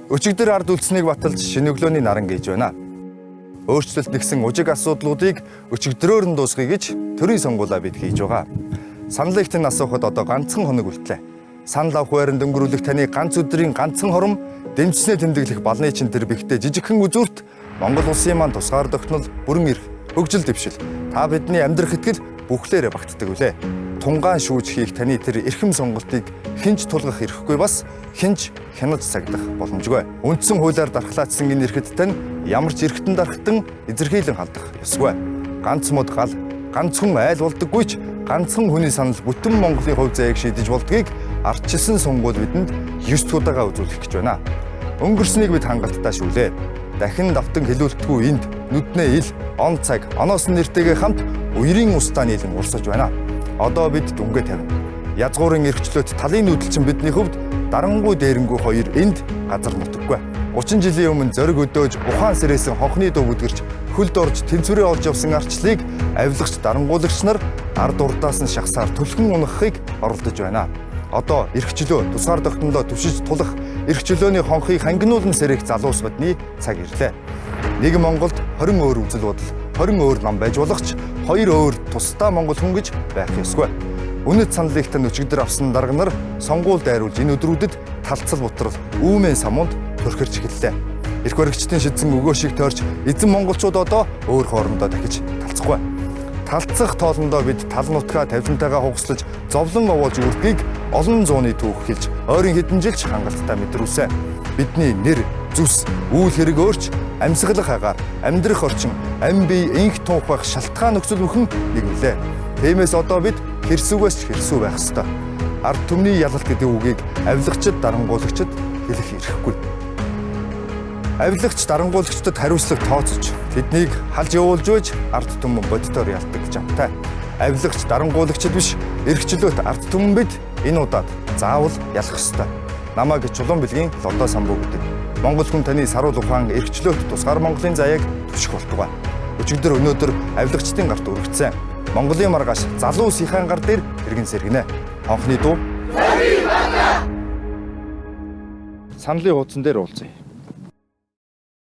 Өчигдөр ард үлдсэнийг баталж шинэ өглөөний наран гэж байна. Өөрчлөлт нэгсэн ужиг асуудлуудыг өчигдрөөр нь дуусгая гэж төрийн сонгуулаа бид хийж байгаа. Саналыг тань асуухад одоо ганцхан хоног үлдлээ. Санал авах байранд өнгөрүүлэх таны ганц өдрийн ганцхан хором дэмжснээ тэмдэглэх балны чин тэр бихтээ жижигхэн үзүүрт Монгол улсын маань тусгаар тогтнол бүрэн эрх хөгжил дэвшил та бидний амьдрах итгэл бүхлээрээ багтдаг үлээ. Тунгаан шүүж хийх таны тэр эрхэм сонголтыг хинч тулгах эрхгүй бас хинч хянаж цагдах боломжгүй. Үндсэн хуулиар дархлаацсан энэ эрхэд тань ямар ч эрхтэн дархтан эзэрхийлэн халдах ёсгүй. Ганц мод гал, ганц хүн айл болдоггүй ч ганцхан хүний санал бүтэн Монголын хувь заяаг шийдэж болдгийг ардчилсан сонгуул бидэнд 9 удаага үзүүлэх гэж байна. Өнгөрснийг бид хангалттай шүүлээ. Дахин давтан хилүүлтгүй энд нүднээ ил, он цаг, оноос нь нэртэйгээ хамт уярын устаа нийлэн урсаж байна. Одоо бид дүнгээ тавина. Язгуурын эрхчлөөт талын нүүдэлчин бидний хувьд дарангуй дээрэнгүй хоёр энд газар нутаггүй. 30 жилийн өмнө зориг өдөөж ухаан сэрээсэн хонхны дуу бүдгэрч хөлд орж тэнцвэрээ олж явсан арчлыг авилгач дарангуулагч нар ард урдаас нь шахсаар түлхэн унахыг оролдож байна. Одоо эрхчлөө тусгаар тогтнолоо түшиж тулах эрхчлөөний хонхыг хангинуулан сэрэх залуус бидний цаг ирлээ. Нэг Монголд 20 өөр үзэл бодол, 20 өөр нам байж болох ч хоёр өөр тусдаа монгол хүн гэж байх ёсгүй. Үнэт саналыг тань өчигдөр авсан дарга нар сонгуул дайруулж энэ өдрүүдэд талцал бутрал үүмэн самуунд төрхөрч эхэллээ. Эрх баригчдын шидсэн өгөө шиг тойрч эзэн монголчууд одоо өөр хоорондоо дахиж талцахгүй. Талцах тоолондоо бид тал нутгаа тавилантайгаа хугацлаж зовлон овоолж үрдгийг олон зууны түүх хэлж ойрын хэдэн жилч хангалттай мэдрүүлсэн. Бидний нэр, зүс, үйл хэрэг өөрч амьсгалах агаар, амьдрах орчин, ам бие инх тунх байх шалтгаан нөхцөл бүхэн нэг үлээ. Тиймээс одоо бид хэрсүгээс ч хэрсүү байх ёстой. Ард түмний ялалт гэдэг үгийг авилгачид, дарангуулагчид хэлэх эрхгүй. Авилгач дарангуулагчдад хариуцлага тооцож, тэднийг халж явуулж байж ард түмэн бодитоор ялдаг гэж амтай. Авилгач дарангуулагчид биш, эрхчлөөт ард түмэн бид энэ удаад заавал ялах ёстой. Намайг Чулуун бэлгийн Лодой самбуу гэдэг. Монгол хүн таны саруул ухаан эрхчлөөт тусгаар Монголын заяаг түших болтугай. Өчигдөр өнөөдөр авилгачдын гарт өргөцсөн. Монголын маргааш залуу сихаан гар дээр хэргэн сэргэнэ. Хонхны дуу. Саналын хуудсан дээр уулзъя.